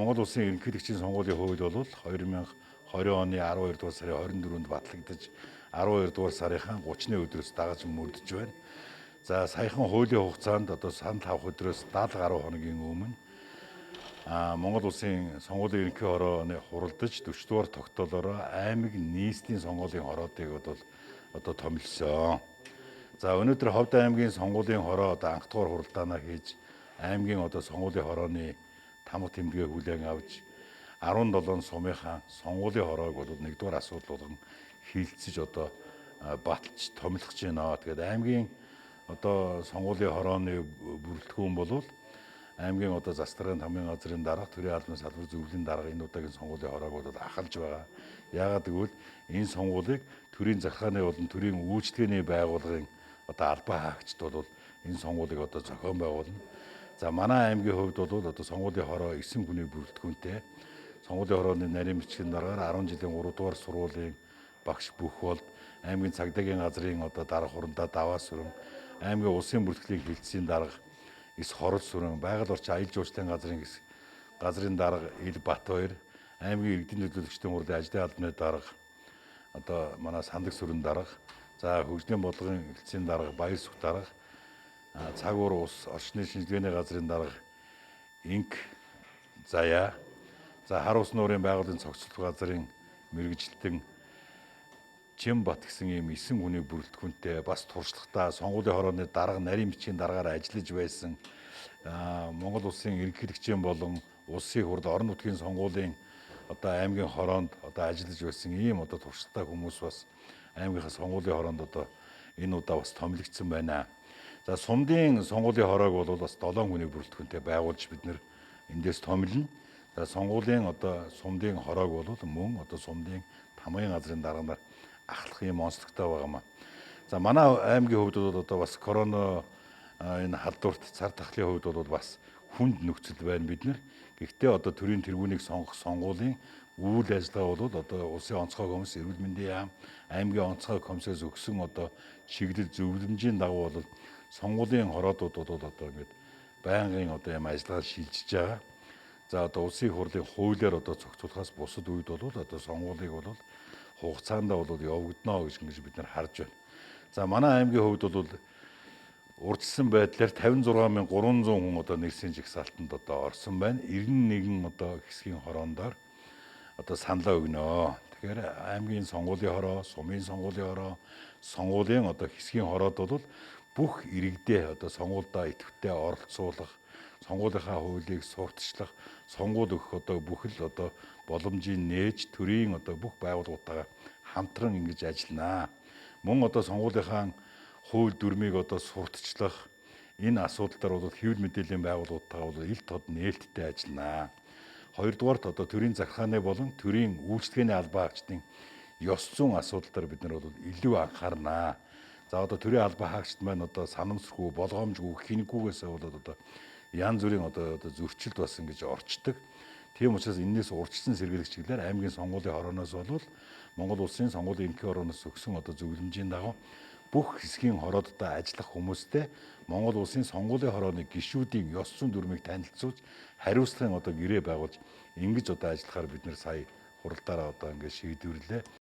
Монгол Улсын ерөнхийлөгчийн сонгуулийн хууль бол 2020 оны 12 дугаар сарын 24-нд батлагдаж, 12 дугаар сарынхаа 30-ны өдрөөс дагаж мөрдөж байна. За, саяхан хуулийн хугацаанд одоо санал авах өдрөөс 70 гаруй хоногийн өмнө Монгол Улсын сонгуулийн ерөнхий хорооны хуралдаж 40 дугаар тогтоолоороо аймаг нийслэлийн сонгуулийн хороодыг бол одоо томилсон. За, өнөөдөр Ховд аймгийн сонгуулийн хороо одоо анх дугаар хуралдаанаа хийж, аймгийн одоо сонгуулийн хорооны тамга тэмдэгэ хүлээн авч, 17 сумынхаа сонгуулийн хороог бол нэгдүгээр асуудал болгон хилцэж, одоо баталж томилох гэж байна. Тэгээд аймгийн одоо сонгуулийн хорооны бүрэлдэхүүн бол аймгийн одоо засгийн тамгын газрын дарга, төрийн албаны салбар зөвлөлийн дарга энэ удаагийн сонгуулийн хороог бол ахалж байгаа. Яагаад гэвэл энэ сонгуулийг төрийн захиргааны болон төрийн үйлчилгээний байгууллагын одоо албан хаагчид бол энэ сонгуулийг одоо зохион байгуулна. За, манай аймгийн хувьд бол одоо сонгуулийн хороо 9 хүний бүрэлдэхүүнтэй. Сонгуулийн хорооны нарийн бичгийн даргаар 10 жилийн 3 дугаар сургуулийн багш бүх болд, аймгийн цагдаагийн газрын одоо дарга хурандаа даваа сүрэн, аймгийн улсын бүртгэлийн хэлтсийн дарга эс хорол сүрэн, байгаль орчин аялал жуулчлалын газрын дарга Ил Бат хоёр, аймгийн иргэдийн төлөөлөгчдийн хурлын ажлын албаны дарга одоо манай Сандаг сүрэн дарга, за, хөгжлийн бодлогын хэлтсийн дарга Баяр сүх дарга, цаг уур ус орчны шинжилгээний газрын дарга Инк Заяа, за, хар ус нуурын байгууллагын цогцлох газрын мэргэжилтэн Чимбат гэсэн ийм 9 хүний бүрэлдэхүүнтэй, бас туршлагатай, сонгуулийн хорооны дарга, нарийн бичгийн даргаар ажиллаж байсан, Монгол Улсын ерөнхийлөгчийн болон улсын хурд, орон нутгийн сонгуулийн одоо аймгийн хороонд одоо ажиллаж байсан ийм одоо туршлагатай хүмүүс бас аймгийнхаа сонгуулийн хороонд одоо энэ удаа бас томилогдсон байна. За, сумдын сонгуулийн хороог бол бас 7 хүний бүрэлдэхүүнтэй байгуулж бид нэр эндээс томилно. За, сонгуулийн одоо сумдын хороог бол мөн одоо сумдын тамгын газрын дарга нар ахлах юм онцлогтой байгаа маа. За, манай аймгийн хувьд бол одоо бас корона энэ халдварт цар тахлын хувьд бол бас хүнд нөхцөл байна бид нар. Гэхдээ одоо төрийн тэргүүнийг сонгох сонгуулийн үйл ажиллагаа бол одоо улсын онцгой комисс, эрүүл мэндийн яам, аймгийн онцгой комиссоос өгсөн одоо чиглэл зөвлөмжийн дагуу бол сонгуулийн хороодууд бол одоо ингээд байнгын одоо юм ажиллагаа шилжиж байгаа. За, одоо улсын хурлын хуулиар одоо зохицуулахаас бусад үед бол одоо сонгуулийг бол хугацаанд бол явагдана гэж ингэж бид нар харж байна. За, манай аймгийн хувьд бол урьдчилсан байдлаар 56,300 хүн одоо нэрсийн жагсаалтанд одоо орсон байна. 91 одоо хэсгийн хороондоор одоо саналаа өгнө. Тэгэхээр аймгийн сонгуулийн хороо, сумын сонгуулийн хороо, сонгуулийн одоо хэсгийн хороод бол бүх иргэдээ одоо сонгуульдаа идэвхтэй оролцуулах, сонгуулийнхаа хуулийг сурталчлах, сонгуул өгөх одоо бүхэл одоо боломжийг нээж, төрийн одоо бүх байгууллагуудтайгаа хамтран ингэж ажилланаа. Мөн одоо сонгуулийнхаа хууль дүрмийг одоо сурталчлах энэ асуудал дээр бол хэвлэл мэдээллийн байгууллагуудтайгаа бол ил тод нээлттэй ажилланаа. Хоёрдугаарт одоо төрийн захиргааны болон төрийн үйлчилгээний албан хаагчдын ёс зүйн асуудал дээр бид нар бол илүү анхаарнаа. За, одоо төрийн албан хаагчид маань одоо санамсаргүй, болгоомжгүй, хинэггүйгээсээ болоод одоо янз бүрийн одоо зөрчилд бас ингэж орчдөг. Тийм учраас энээс урьдчилан сэргийлэх чиглэлээр аймгийн сонгуулийн хорооноос бол Монгол Улсын сонгуулийн ерөнхий хорооноос өгсөн одоо зөвлөмжийн дагуу бүх хэсгийн хороодод ажиллах хүмүүстэй Монгол Улсын сонгуулийн хорооны гишүүдийн ёс зүйн дүрмийг танилцуулж, хариуцлагын одоо гэрээ байгуулж, ингэж одоо ажиллахаар бид нэр сая хуралдаараа одоо ингэж шийдвэрлээ.